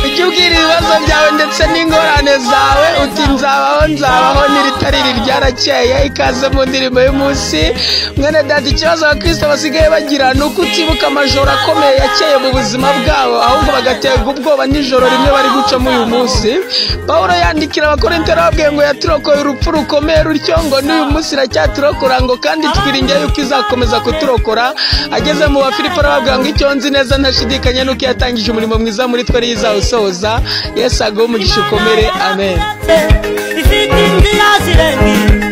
Ujye ubwira ibibazo byawe ndetse n'ingorane zawe uti nzabaho, nzabaho n'iritariri ryarakeye. Ikaze mu ndirimbo y'umunsi. Mwene data, ikibazo abakristo basigaye bagira ni uko utibuka amajoro akomeye yakeye mu buzima bwabo, ahubwo bagaterwa ubwoba nijoro rimwe bari gucamo uyu munsi. Pawulo yandikira Abakorinto arababwiye ngo yaturokoye urupfu rukomeye rutyo, ngo n'uyu munsi iracyaturokora, ngo kandi twiringiye yuko izakomeza kuturokora. Ageze mu Bafilipo arababwira ngo icyo nzi neza ntashidikanya nuko yatangije umurimo mwiza muri twe ariyo izawusohoza. Yesu aguhe umugisha ukomere, amen. Ifite inzira zirenga